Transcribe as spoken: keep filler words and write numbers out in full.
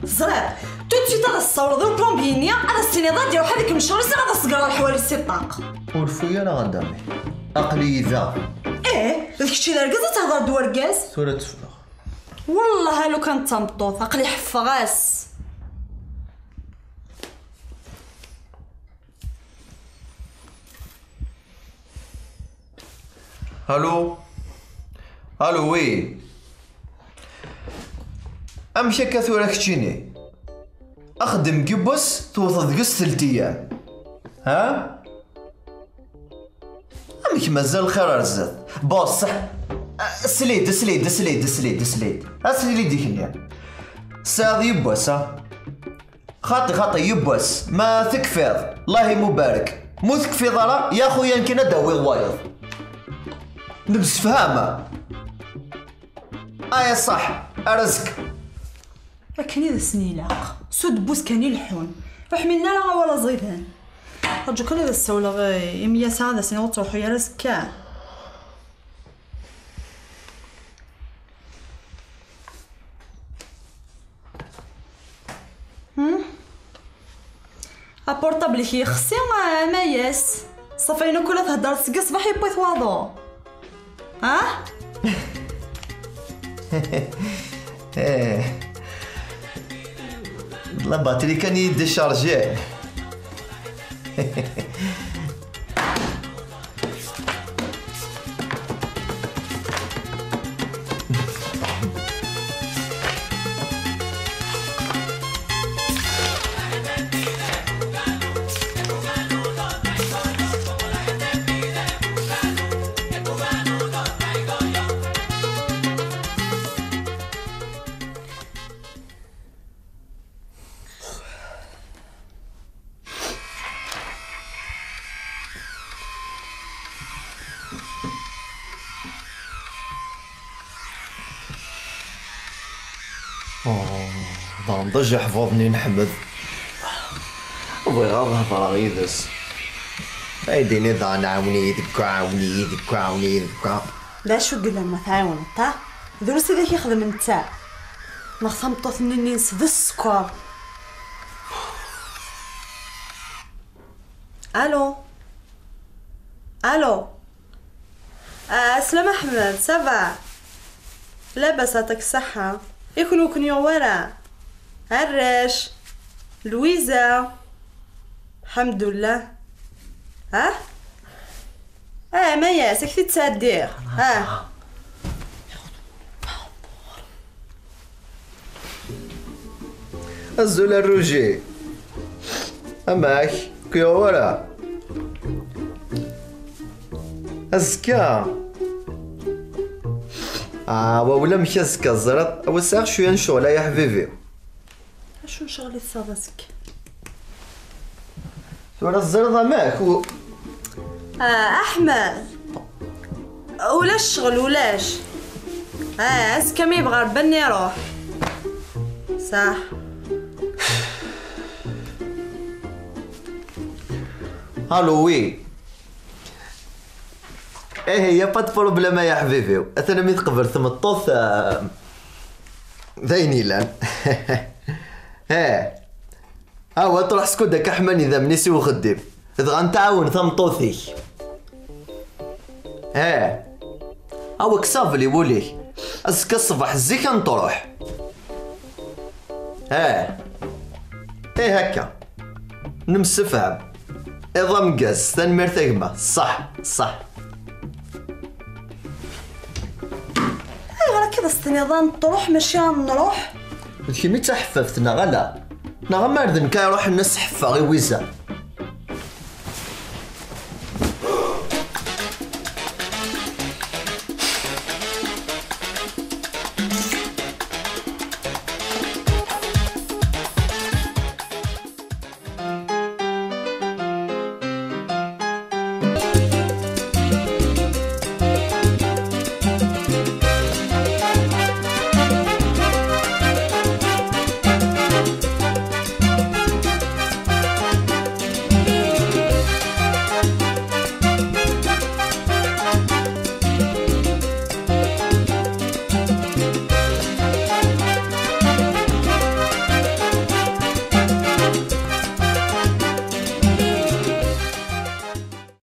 Teẓriḍ, tout de suite ad as-tessawleḍ i uplombier-nni, ad as-tiniḍ ad iruḥ ad ikemmel ccɣel-is, ad as-segreɣ leḥwal-is si ṭṭaq. Ur fu ara, a Dami. Aql-iyi da. Ih, d kečč i d argaz ad tehḍeṛ d wergaz? Tura tteffeɣ. Wellah a lukan d tameṭṭut, aql-i ḥeffeɣ-as. Allô? Allô, oui. Amek akka tura keččini? Axeddem n yiwwas tewteḍ deg-s telt ayyam. Ha? Amek mazal xir ar zdat? Bon, ṣṣeḥ. Sli-d, sli-d, sli-d, sli-d, sli-d. Sli-d i kenni. Tesɛiḍ yiwwas, ha? Xaṭi, xaṭi, yiwwas. Ma tekfiḍ, Allah imubarek. Ma ur tekfiḍ ara, ya xuya, nekkin ad d-awiɣ wayeḍ. Nemsefham. Aya ṣṣeḥ. Ar azekka. Akken i d asen-ilaq. S udebbus kan i leḥḥun. Ur ḥmilen ara awal aẓidan. Rǧu kan ad as-ssawleɣ i, i Myasa, ad as-iniɣ ur ttruḥu ara azekka. Hmm? Aportabl-ik yexsi, a Mayas. Ṣafi, ayen akk la theddreḍ seg ṣṣbeḥ yewwi-t waḍu. Ha? Eh. La batterie kan i yi-d-icharger. Oh, daɣen d ajeḥbuḍ-nni n Ḥmed. Bɣiɣ ad hedreɣ yid-s. Ay d-ini daɣen ɛawen-iyi deg wa, ɛawen-iyi deg wa, ɛawen-iyi deg wa. D acu i yellan ma tɛiwneḍ-t, ha? Drus i d ak-ixdem netta. Neɣ tameṭṭut-nni-ines d sskeṛ. Allô? Allô? Ah, Slam Ahmed, ça va? Labas, aṭak ṣṣeḥḥa. I kenwi ur ken-yuɣ wara? Arrac, Lwiza, lḥemdullah. Ah? Ah, Mayas, ad k-t-id-sɛeddiɣ. Ah. Azul a Ruji. Amek? Ur k-yuɣ wara? Azekka. Ah, wa ulamek azekka, teẓriḍ, awa sɛiɣ cwiya n ccɣel, ay aḥbibi. Acu n ccɣel i tesɛiḍ azekka? Tura teẓriḍ amek? U- Ah, Aḥmed. Ulac ccɣel, ulac. Ah, azekka mi yebɣa Rebbi ad niruḥ. Saḥ. Allô, oui. Eh, y a pas de problème, ay aḥbibi-w. Atan mi teqbel tmeṭṭut, ah, d ayen yellan. Eh. Awa, truḥ skud akka ḥman idammen-is i uxeddim. Dɣa n tɛawen tameṭṭut-ik. Eh. Awa, kkes aɣbel i wul-ik. Azekka ṣṣbeḥ zik ad n-truḥ. Eh. Eh, akka. Nemsefham. Iḍ ameggaz, tanemmirt a gma. Ṣṣeḥ, ṣṣeḥ. Ayɣer akka i d as-tenniḍ ad n-truḥ mačči ad nruḥ? D kemm i d taḥeffaft neɣ ala? Neɣ amar d nekk ara iruḥen ad s-ḥeffeɣ i Wiza?